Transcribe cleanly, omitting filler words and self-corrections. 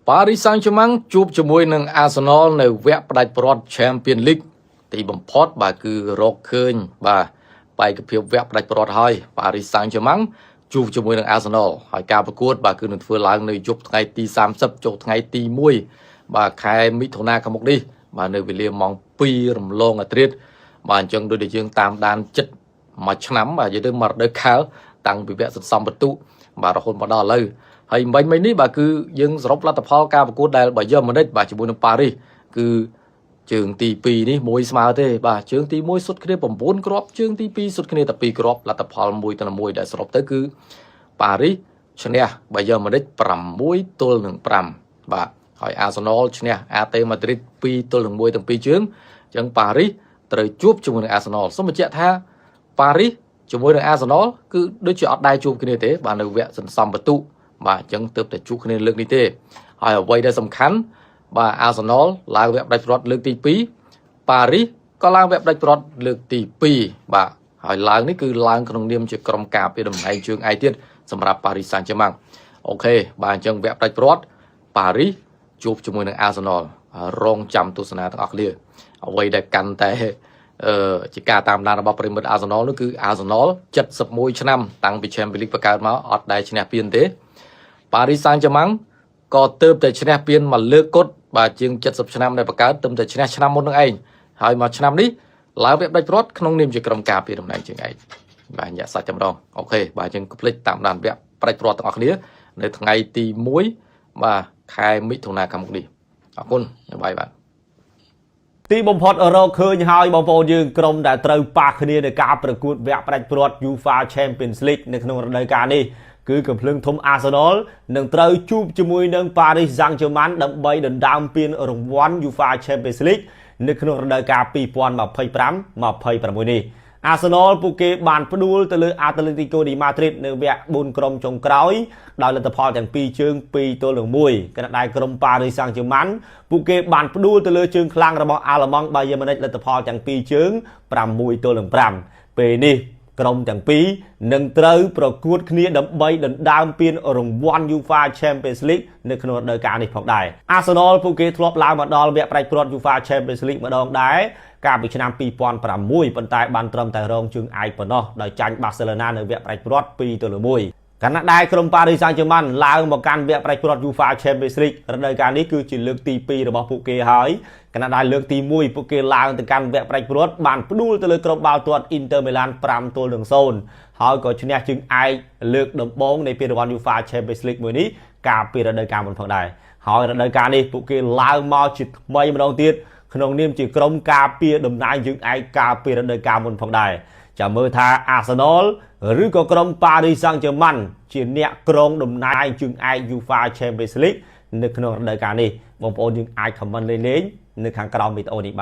ប៉ារីសសាំងជឺម៉ាំងជួបជាមួយនឹងអាសនលនៅវគ្គផ្ដាច់ព្រ័ត្រ Champions League ទីបំផុតបាទគឺរកឃើញបាទបេក្ខភាពវគ្គផ្ដាច់ព្រ័ត្រហើយប៉ារីសសាំងជឺម៉ាំងជួបជាមួយនឹងអាសនលហើយការប្រកួតបាទគឺនឹងធ្វើឡើងនៅយប់ថ្ងៃទី30ចុះថ្ងៃទី1បាទខែមិថុនាខាងមុខនេះបាទនៅវេលាម៉ោង2រំលងអាធ្រាត្របាទអញ្ចឹងដូចដែលយើងតាមដានចិត្តមួយឆ្នាំបាទនិយាយទៅមករដូវកាលតាំងពីវគ្គសន្សំពិន្ទុបាទរហូតមកដល់ឥឡូវហើយមិញមិញនេះបាទគឺយើងសរុបលទ្ធផលការប្រកួតដែលបាយឺម៉ូនិចបាទជាមួយនឹងប៉ារីសគឺជើងទី2នេះមួយស្មើទេបាទជើងទី1សុទ្ធគ្នា9គ្រាប់ជើងទី2សុទ្ធគ្នាតែ2គ្រាប់លទ្ធផល1ទៅ1ដែលសរុបទៅគឺប៉ារីសឈ្នះបាយឺម៉ូនិច6ទល់នឹង5បាទហើយអាសនលឈ្នះអាតេម៉ាឌ្រីត2ទល់នឹង1ទាំងពីរជើងអញ្ចឹងប៉ារីសត្រូវជួបជាមួយនឹងអាសនលសូមបញ្ជាក់ថាប៉ារីសជាមួយនឹងអាសនលគឺដូចជាអត់ដែរជួបគ្នាទេបាទនៅវគ្គសន្សំពិន្ទុបាទអញ្ចឹងទើបតែជួបគ្នាលើកនេះទេហើយអ្វីដែលសំខាន់បាទអាសនលឡើងវគ្គផ្ដាច់ព្រ័ត្រលើកទី2ប៉ារីសក៏ឡើងវគ្គផ្ដាច់ព្រ័ត្រលើកទី2បាទហើយឡើងនេះគឺឡើងក្នុងនាមជាក្រុមការពារតំណែងជើងឯកទៀតសម្រាប់ប៉ារីសសាំងជឺម៉ាំង OK បាទអញ្ចឹងវគ្គផ្ដាច់ព្រ័ត្រប៉ារីសជួបជាមួយនឹងអាសនលរងចាំទស្សនាទាំងអស់គ្នាអ្វីដែលកាន់តែអឺជាការតាមដានរបស់ប្រិយមិត្តអាសនលនោះគឺអាសនល71ឆ្នាំតាំងពី Champions League បង្កើតមកអត់ដែលឈ្នះពានទេប៉ារីសសាំងជឺម៉ាំងក៏ទើបតែឈ្នះពានមួយលើកគត់បាទជាង70ឆ្នាំដែលបង្កើតទើបតែឈ្នះឆ្នាំមុននឹងឯងហើយមកឆ្នាំនេះឡើងវគ្គផ្ដាច់ព្រ័ត្រក្នុងនាមជាក្រុមការពារតំណែងជើងឯកបាទញាក់សាច់តែម្ដង OK បាទអញ្ចឹងកុំភ្លេចតាមដានវគ្គផ្ដាច់ព្រ័ត្រទាំងអស់គ្នានៅថ្ងៃទី1បាទខែមិថុនាខាងមុខនេះអរគុណ bye បាទ ទីបំផុតរកឃើញហើយបងប្អូនយើងក្រុមដែលត្រូវប៉ះគ្នាในការប្រកួតវគ្គផ្ដាច់ព្រ័ត្រ UEFA Champions League នៅក្នុងរដូវកាលនេះគឺកំភ្លើងធំ Arsenal នឹងត្រូវជួបជាមួយនឹង Paris Saint-Germain ដើម្បីដណ្ដើមពានរង្វាន់ UEFA Champions League នៅក្នុងរដូវកាល2025-26នេះអាសនលពួកគេបានផ្ដួលទៅលើ Atletico de Madrid នៅវគ្គ4ក្រុមចុងក្រោយដោយលទ្ធផលទាំងពីរជើង2ទល់នឹង1ខណៈដែលក្រុម Paris Saint-Germain ពួកគេបានផ្ដួលទៅលើជើងខ្លាំងរបស់អាល្លឺម៉ង់ Bayern Munich លទ្ធផលទាំងពីរជើង6ទល់នឹង5ពេលនេះក្រុមទាំងពីរនឹងត្រូវប្រកួតគ្នាដើម្បីដណ្ដើមពានរង្វាន់ UEFA Champions League នៅក្នុងរដូវកាលនេះផងដែរអាសនលពួកគេធ្លាប់ឡើងមកដល់វគ្គផ្ដាច់ព្រ័ត្រ UEFA Champions League ម្ដងដែរកាលពីឆ្នាំ2006ប៉ុន្តែបានត្រឹមតែរងជើងឯកប៉ុណ្ណោះដោយចាញ់បាសេឡូណានៅវគ្គផ្ដាច់ព្រ័ត្រ2ទល់1ខណៈដែលក្រុមប៉ារីសសាំងជឺម៉ាន់ឡើងមកកាន់វគ្គផ្ដាច់ព្រ័ត្រ UEFA Champions League រដូវកាលនេះគឺជាលើកទី2របស់ពួកគេហើយខណៈដែលលើកទី1ពួកគេឡើងទៅកាន់វគ្គផ្ដាច់ព្រ័ត្របានផ្ដួលទៅលើក្រុមបាល់ទាត់ Inter Milan 5ទល់នឹង0ហើយក៏ឈ្នះជើងឯកលើកដំបូងនៃពានរង្វាន់ UEFA Champions League មួយនេះកាលពីរដូវកាលមុនផងដែរហើយរដូវកាលនេះពួកគេឡើងមកជាថ្មីម្ដងទៀតក្នុងនាមជាក្រុមការពារតំណែងជើងឯកកាលពីរដូវកាលមុនផងដែរចាំមើលថាអាសនលឬក៏ក្រុមប៉ារីសសាំងជឺម៉ាន់ជាអ្នកក្រងតំណែងជើងឯក UEFA Champions League នៅក្នុងរដូវកាលនេះបងប្អូនយើងអាច comment លេងៗនៅខាងក្រោមវីដេអូនេះបាន។